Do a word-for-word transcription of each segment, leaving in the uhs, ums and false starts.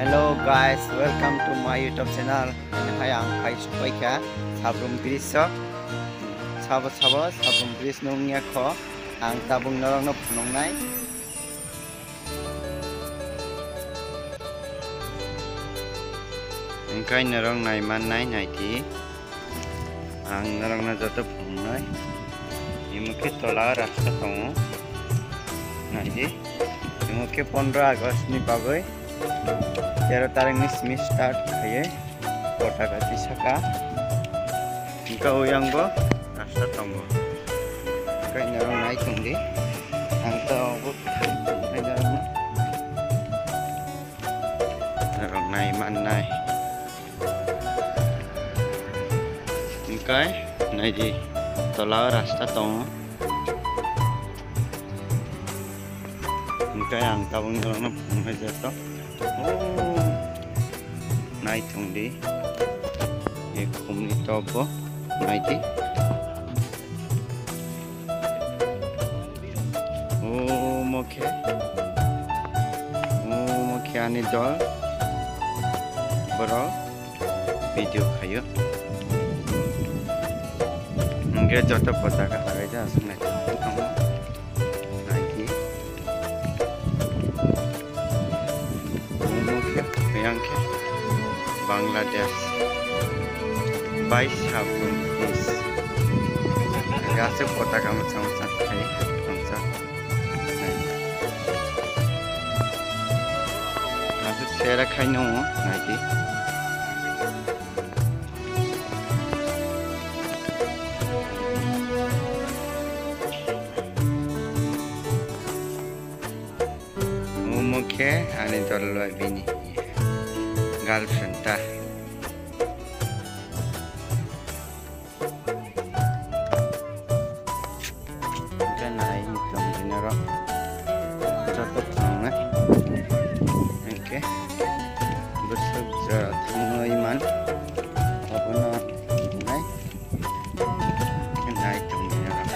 Hello guys, welcome to my YouTube channel. Hai ang phai supai kha Sabrum Bridge o. Sabo sabo Sabrum Bridge nung ya kho. Ang tabuk norok no phunuknai. Engkai norok nai mannai nai di. Ang norokno joto phunuknai. Imo khe tola rasta tongo. Naidi. Imo khe pondro August ni bagwi tero tarikni simi start khaiwi potaka tisaka. Engka uyangbo rasta tongo. Engkai norok nai tongdi. Ang tabuk phunuknai norokno. Norok nai mannai. Engkai naidi, tola o rasta tongo. Engkai ang tabuk norokno phunuknai joto. Oh, nai tongdi. E khumni top bo naidi. Omo khe, omo khe ani dol. Borok video khaio. Hingke joto potaka lagai ja aswk naithok tongmo. Naidi. Omo khe, yang khe Bangladesh bai Sabrum Bridge. Hingke aswk potaka mwchang mwchang khai tongsa. Aswk sera khai nungo, naidi. Omo khe ani dol bai bini girlfriend ta. Hingke nai tongdi norok joto phunuknai. Hingke bwswk jora thangwi man abono nai. Nai tongdi norok.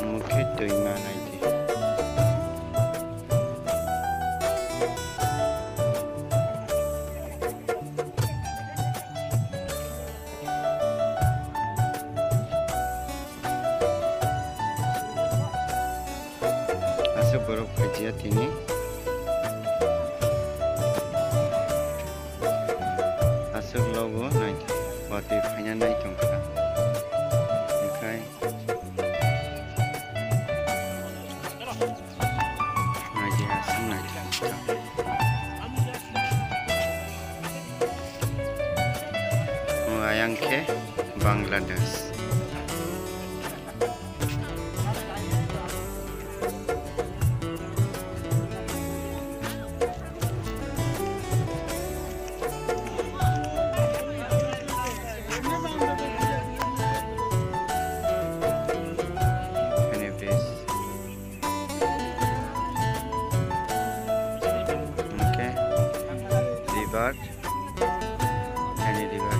Omo khe twima naidi. Aswk borok phaijia tini. Aswk logo nai watwi phaina nai tongkha. Hingkhai naidi aswk naithok. O ayang khe Bangladesh. Hingke river. Ani river.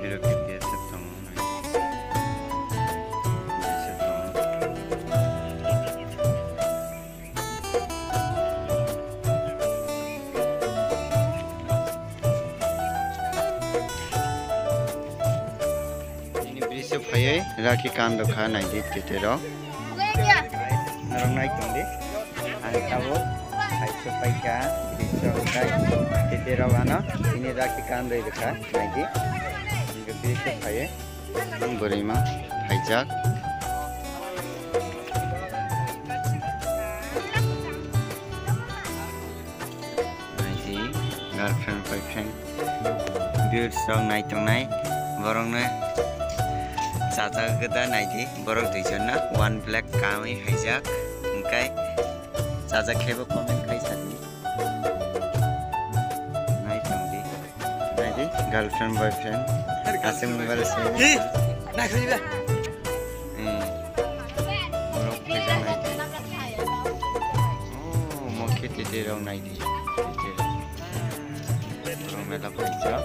Iro khe biasa tongo. Biasa tongo. Ini bridge o phaiwi rakhi kan rwkha naidi tete rok. Norok nai tongdi. Ang tabuk hai se paikha bridge o, tei tete rok ano ini rakhi kan rwi rwkha naidi. Hingke bridge o phaiwi ang bwrwi ma phaijak. Naidi, girlfriend, boyfriend, viewers rok nai tongnai, borokno chajak gada naidi, borok duijon no one black kanwi haijak, hingkai chajak khe bo comment khai sadi. Nai tongdi, naidi, girlfriend, boyfriend, aswk mobile se. Hi, naikha jiba. Hmm. Borok khe naidi. Oh, omo khe tete rok naidi. Tete rok. Borok mela phaijak.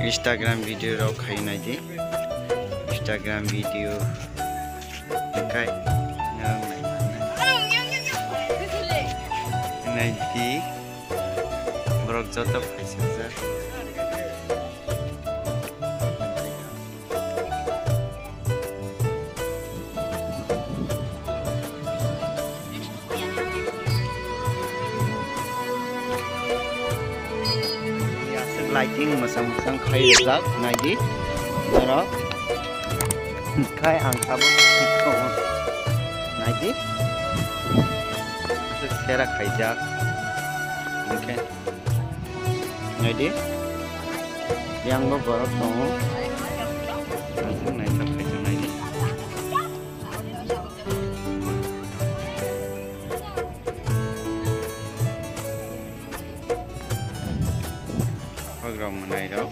Instagram video rok khai nai di. Instagram video kai nang nai nai di. Borok joto phaisajak. Aswk lighting mwsang mwsang khai rijak, nai di. Oro khai ang tabuk naidi. Aswk sera khaijak. Hwnkhe. Naidi, yang bo borok tongo. Aswk naithok khaijak naidi. Hogrok mwnairok.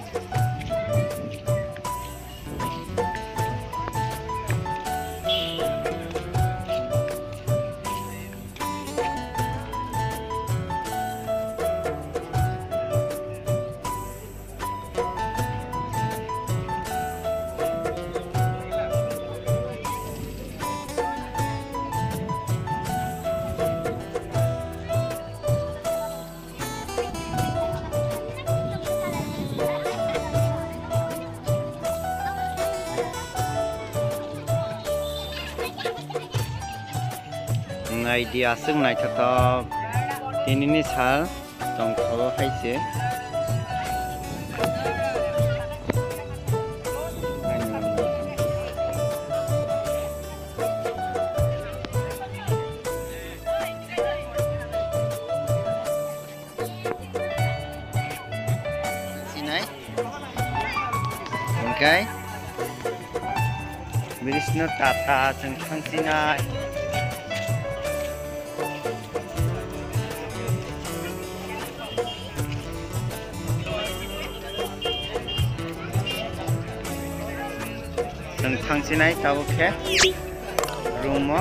Nai di, aswk naithothok tinini sal tongthok hai se. Sinai. Hwnkhe Brisno Tata chwng thangsinai. Chwng thangsinai tabuk khe room o.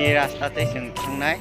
E rasta tei chwng thangnai.